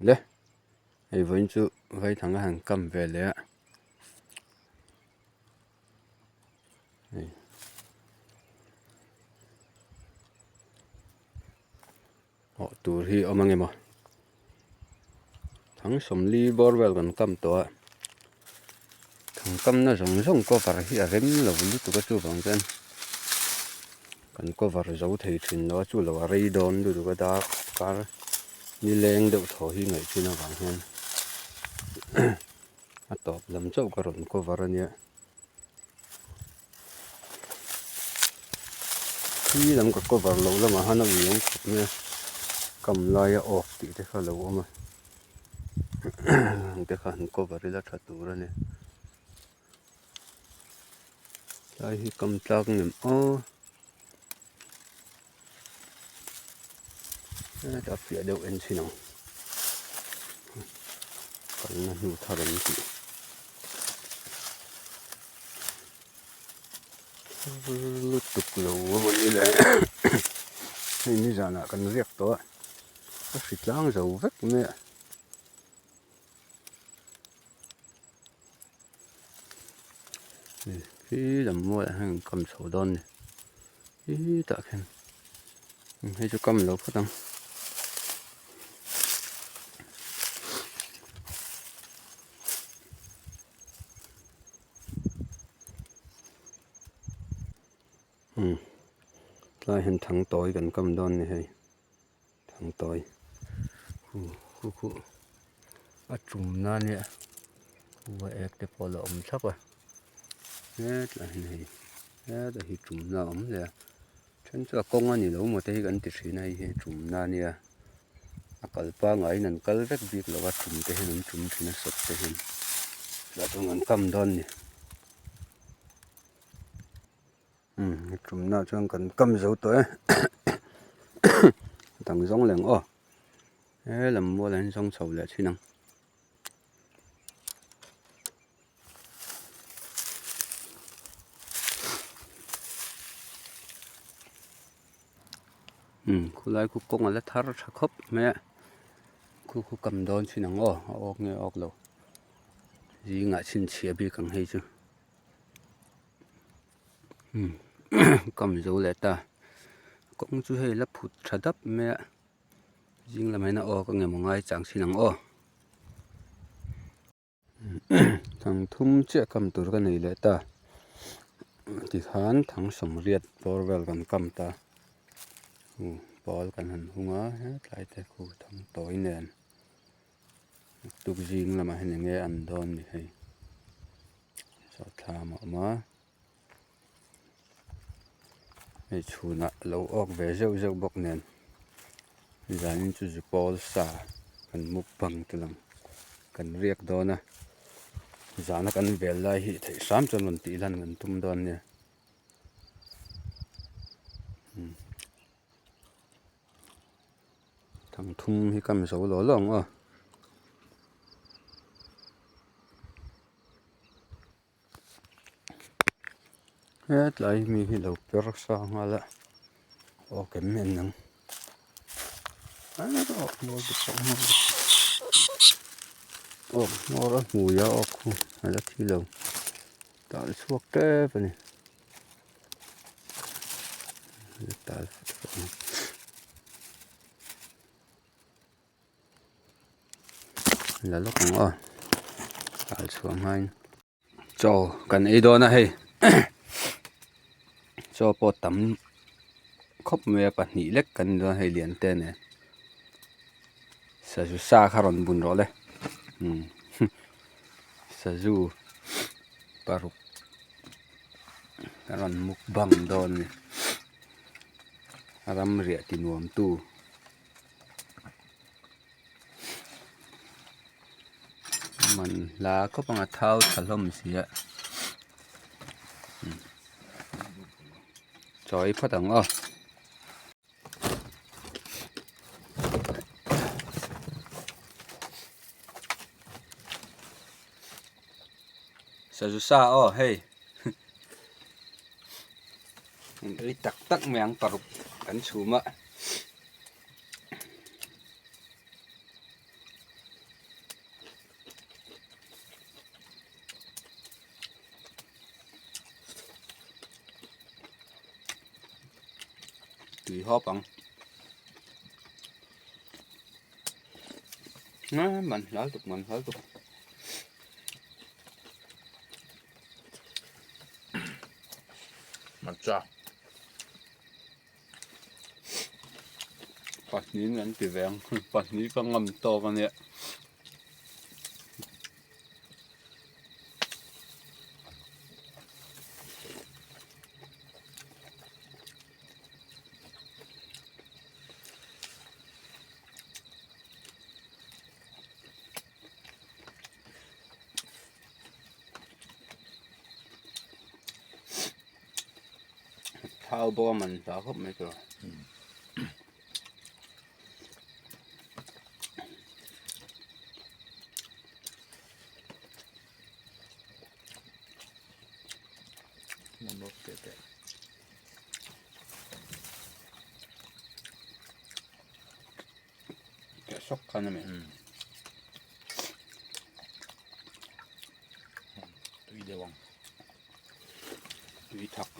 Le hei vawiin chu vaithang a han kam ve leh a hei awh tur hi a awm ang emaw thang sawmli bawr vel kan kam tawh a thang kamna zawng zawng cover hi a rem lo lutuk a chuvang chuan kan cover zo thei thin lo a chu lo a rei dawn lutuk a dar kar nileng deuh thaw hi ngaih thin avang hian a tawp lam chauh ka rawn cover a nia. Khi lam ka cover loh lamah khan a ui awm khawp mai a kam laia awk tih te kha a lo awm a heng te kha han cover ila tha tur a ni tlai hi kam tlak nem aw hetah fiah deuh en chhin ang kalna hnu thar an tih lutuk lo a mawni le hei nizanah kan riak tawh a a hri tlang zo vek mai a. Khi lam mualah hian kan kam chho dawn a ni khitah khian hei chu kam lo phawt ang tlaiah hian thang tawi kan kam dawn a ni hei. Thang tawi khu khu khu a tum na nia khu a ek te pawh a la awm thlap a hetlai hian hei hetah hi tum na a awm leh a then chu a kawng a ni lo maw te hi kan ti thin a hei hi tum na a nia a kal pangaiin an kal vek bik lo a tum te hian an tum thin a sawt te hian tah chuan an kam dawn a ni. Umm tumna chuan kan kam zo tawh e dang zawng leh ang aw he lam mual ah hian zawng chho leh thin ang. Umm khulai khu kawng a la thar tha khawp mai a khu khu kam dawn thin ang aw a awk nge awk lo zingah chhinchhiah bik ang hei chu. Kam zo leh ta kawng chu hei la phut tha dap mai a zing lamah hian a awk ang emaw ngai chang thin ang aw thang thum chiah kam tur ka nei leh ta tikhan thang sawmriat bawr vel kan kam ta pawl kan han hung a hetlai te khu thang tawi nen. Tukzing lamah hian enge an dawn ni hei saw thlam a awm a hei chhunah lo awk ve zeuh zeuh bawk nen zanin chu zu pawl sa kan mukbang te lang kan riak dawn a zana kan vel lai hi theih hram chuan rawn tih lan kan tum dawn nia. Thang thum hi kam zo lo lo ang aw. Hetlai mi hi lo per sa nghal a aw kem en ang aw hmawr a hmui a aw khu a la thi lo tal chhuak tep a ni. La lawk ang aw kal chhuah hmain chaw kan ei dawn a hei chaw pawh tam khawp mai a pahnih lek kan ni dawn a hei lian te nen sazu sa kha rawn bun rawh le umm sazu paruk. A rawn mukbang dawn a ni a ram riah ti nuam tu man hla khawp ang a thau tha hlawm si a chawi phawt ang aw. Sazu sa aw hei an ei tak tak mai ang paruk kan chhum a. Tui hawp ang. Man hlal tuk man hlal tuk. Hmarcha. Pahnihin an ti ve ang. Pahnih ka ngam tawk a nia. Thau bawk a man hla khawp mai tur. Sawk khan a mi. Tui deuh ang. Tui thak.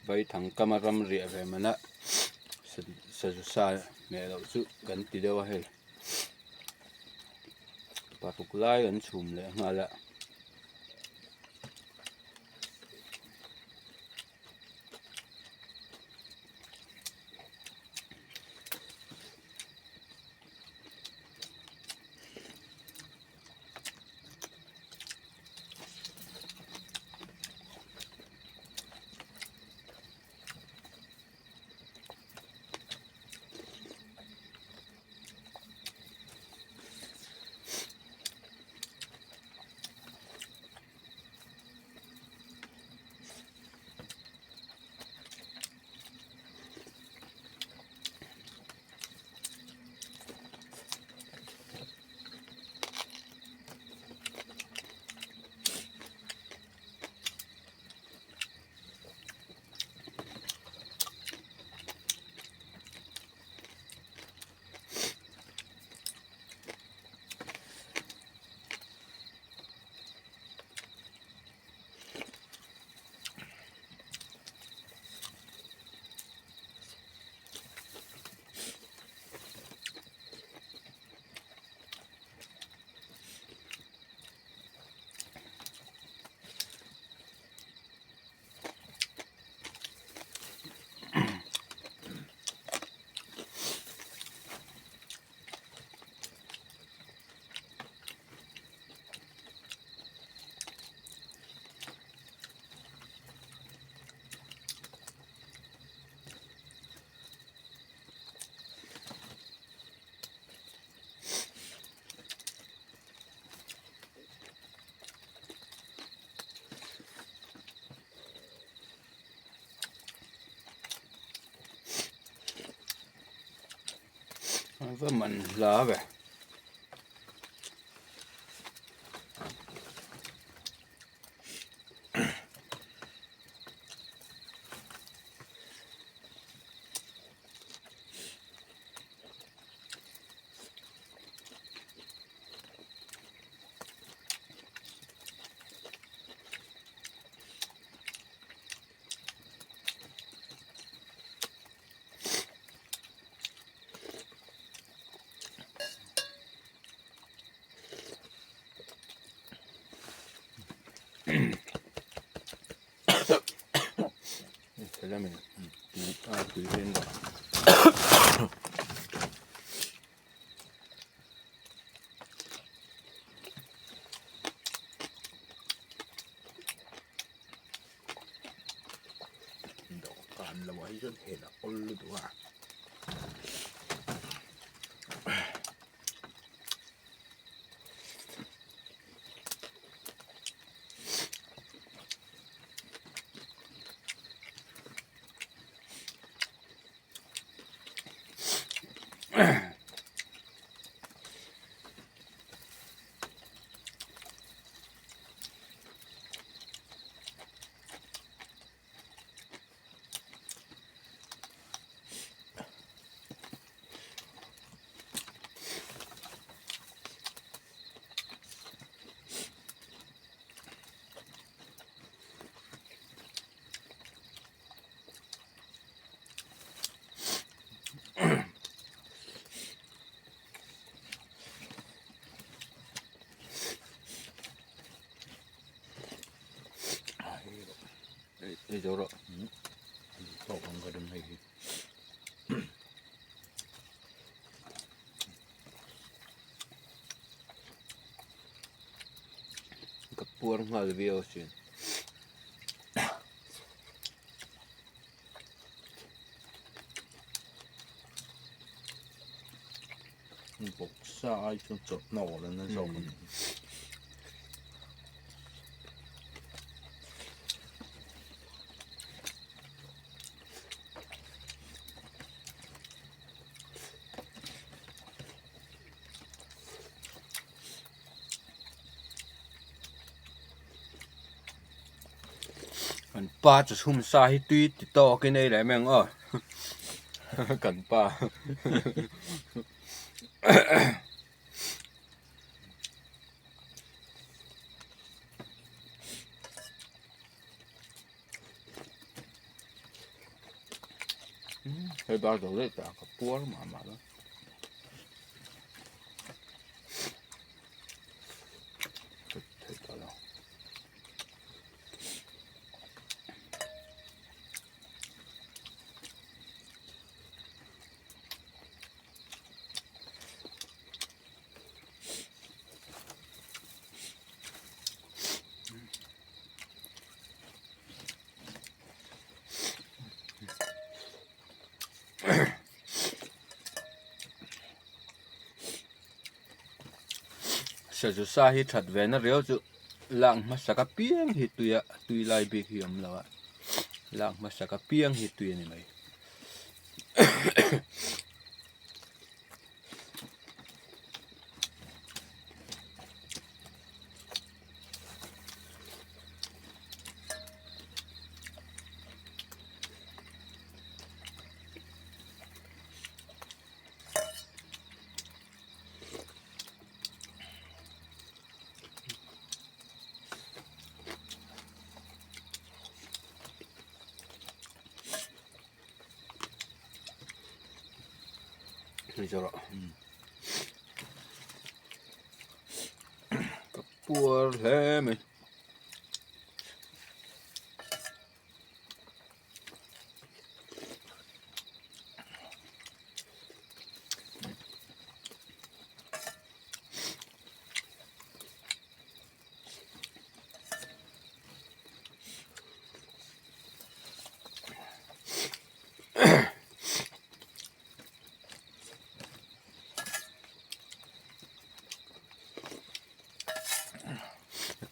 Vaithang kama ram riah ve mana sazu sa hmeh loh chu kan ti deuh a hei paruk lai an chhum leh nghal a. Va man hla ve. Dawhkan lo ah hi chuan hel a awl lutuk a. Ei zo rawh. Tawk ang ka ring hei hi. Ka puar nghal viau asin. Bawksa ai chuan chawhna awl an la zawk a ni. Kan pa chu chhum sa hi tui ti tawk in ei leh mai ang aw kan pa hei bar zo leh ta ka puar mah mah lo. Sazu sa hi that ve na riau chu lak hmasak apiang hi tui a tui lai bik hi a awm lo a lak hmasak apiang hi tui a ni mai. Ka puar hle mai.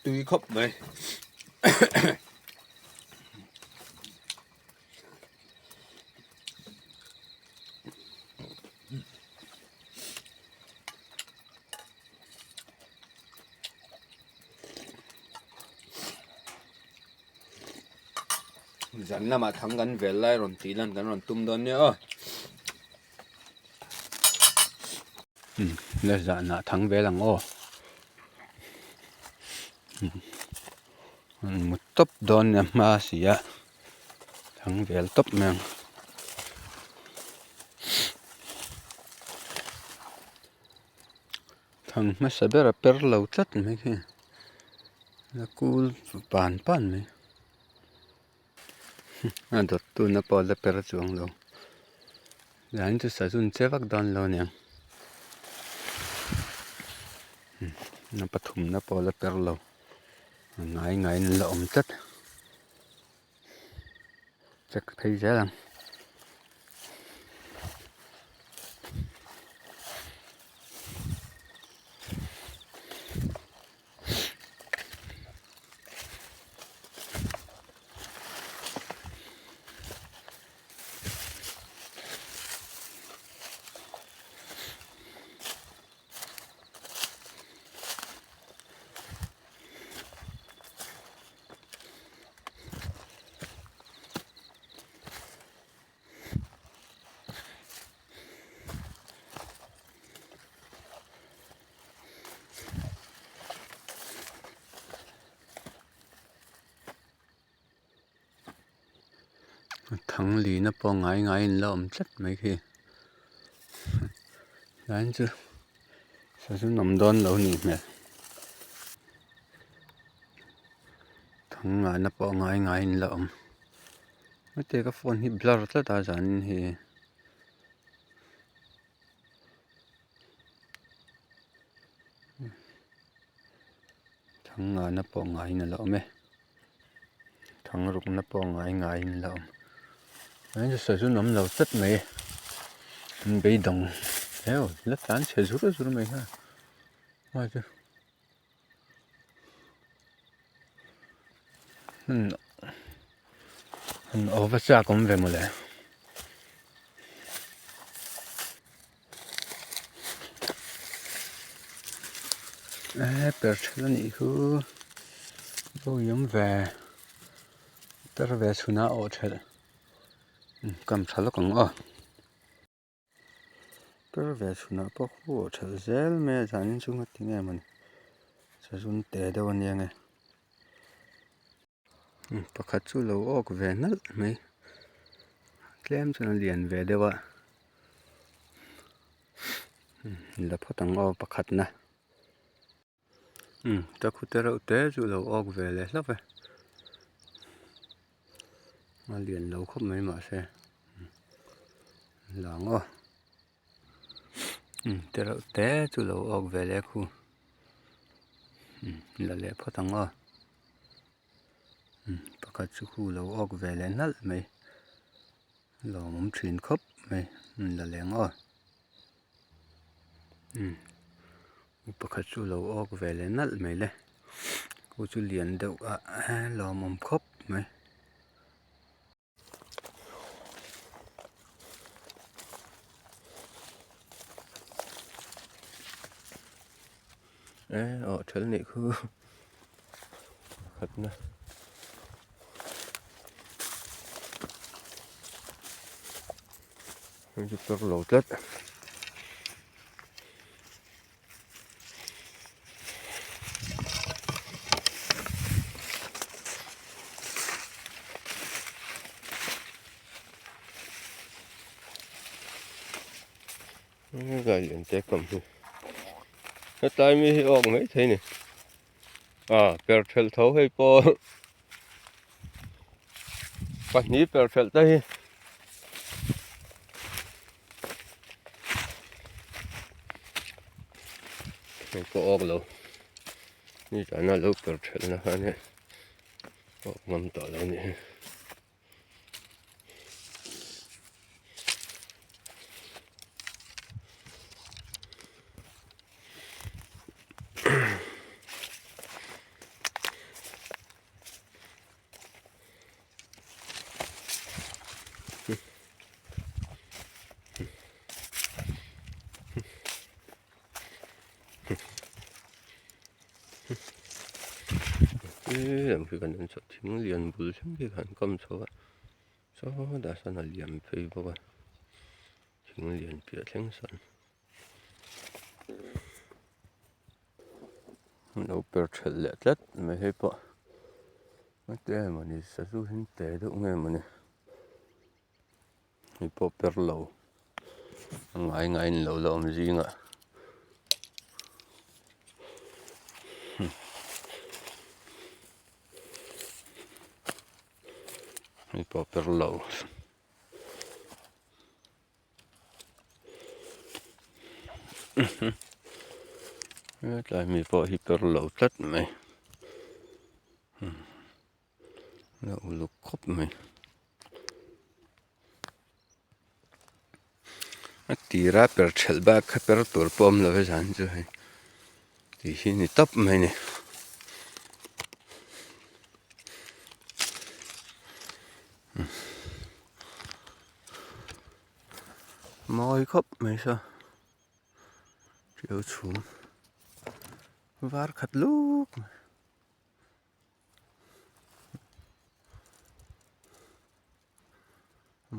Tui khawp mai. Zan lamah thang kan vel lai rawn tih lan kan rawn tum dawn nia aw. La zanah thang vel ang aw. Mut tawp dawn nia hma si a thang vel tawp mai ang. Thang hmasa ber a per lo tlat mai khi a kul pan pan mai a dawt tuna pawh la per chuang lo zan chu sazun che vak dawn lo aniang a pathumna pawh la per lo a ngai ngaiin an la awm tlat check phei zel ang. Thang lina pawh ngai ngaiin la awm tlat mai khi tlai chu sazun awm dawn lo nih hmel thang ngahna pawh ngai ngaiin la awm heti ka phone hi blur tlat a zanin hi. Thang ngahna pawh ngaiin a la awm e. Thang rukna pawh ngai ngaiin la awm. Hei chu sazun awm lo tlat mai an beidawng heu la tlan chhe zur zur mai kha a chu han aw va chak awm ve mawle. Eee per ṭhelh a nih chu bawi awm ve per ve chhunah a awh ṭhelh kam ṭha lawk ang aw per ve chhunah pawh khu awh ṭhelh zel mai a zanin chu ngati nge mawni sazun te deuh a nia nge. Pakhat chu lo awk ve nalh mai tlem chuan a lian ve deuh a la phawt ang aw pakhat na ta khu te reuh te chu lo awk ve leh hlauh e a lian lo khawp mai mahse la ang aw te reuh te chu lo awk ve leh khu la leh phawt ang aw. Pakhat chu khu lo awk ve leh nalh mai lawmawm thin khawp mai la leng aw pakhat chu lo awk ve leh nalh mai le khu chu lian deuh a lawmawm khawp mai. E aw ṭhel nih khu khatna hei chu per lo tlat. Gai lian te kam hi hetlai mi hi awk mai thei ni a per thelh tho hei pawh pahnih per thelh te hi. Hei pawh awk lo ni tana lo per thelh na kha nia awk ngam tawh lo nih hi. Lam khi kan en chho thing lian bul thleng khi kan kam chho a saw dah sawn a liam phei bawk a thing lian piah thleng sawn. Lo per thelh leh tlat mai hei pawh heti emawni sazu hi te deuh nge mawni hei pawh per lo a ngai ngaiin lo la awm zingah hei pawh per lo. Hetlai mi pawh hi per lo tlat mai a uluk khawp mai a tira per thelh bak kha per tur pawh awm lo e zan chu hei tih hi ni tawp mai a ni. Mawi khawp mai saw ṭiau chhum var khat luk mai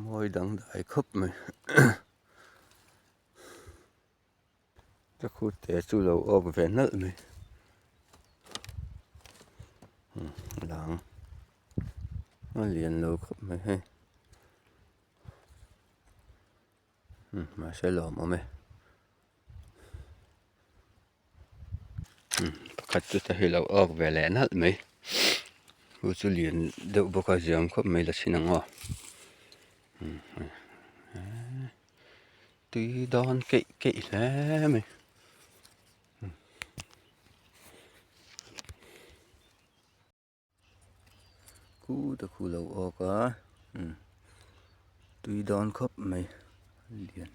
mawi dangdai khawp mai ka khute chu lo awk ve nalh mai lang a lian lo khawp mai hei. Umm mahse lawmawm e. Umm pakhat chu ta hi lo awk ve leh nalh mai chu chu lian deuh bawk a ziam khawp mai la chhin ang aw umm tui dawn keih keih hle mai. Khu te khu lo awk a umm tui dawn khawp mai lian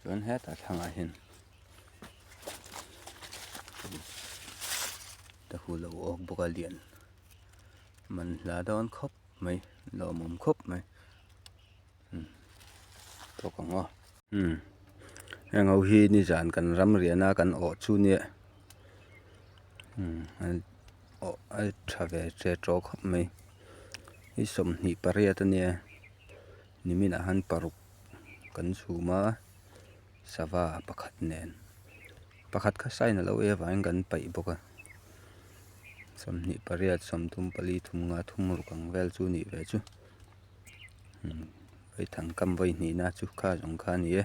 chuan hetah thlangah hian te khu lo awk bawk a lian man hla dawn khawp mai lawmawm khawp mai umm tawk ang aw. Umm heng ho hi nizan kan ram riahna kan awh chu nia umm awh a tha ve che tawh khawp mai hi 28 ania nimin ah khan paruk kan chhum a sava pakhat nen pakhat kha sign alo ei avangin kan paih bawk a 28 34 thum nga thum ruk ang vel chu a nih ve chu umm vaithang kam vawi hnihna chu kha zawng kha a ni e.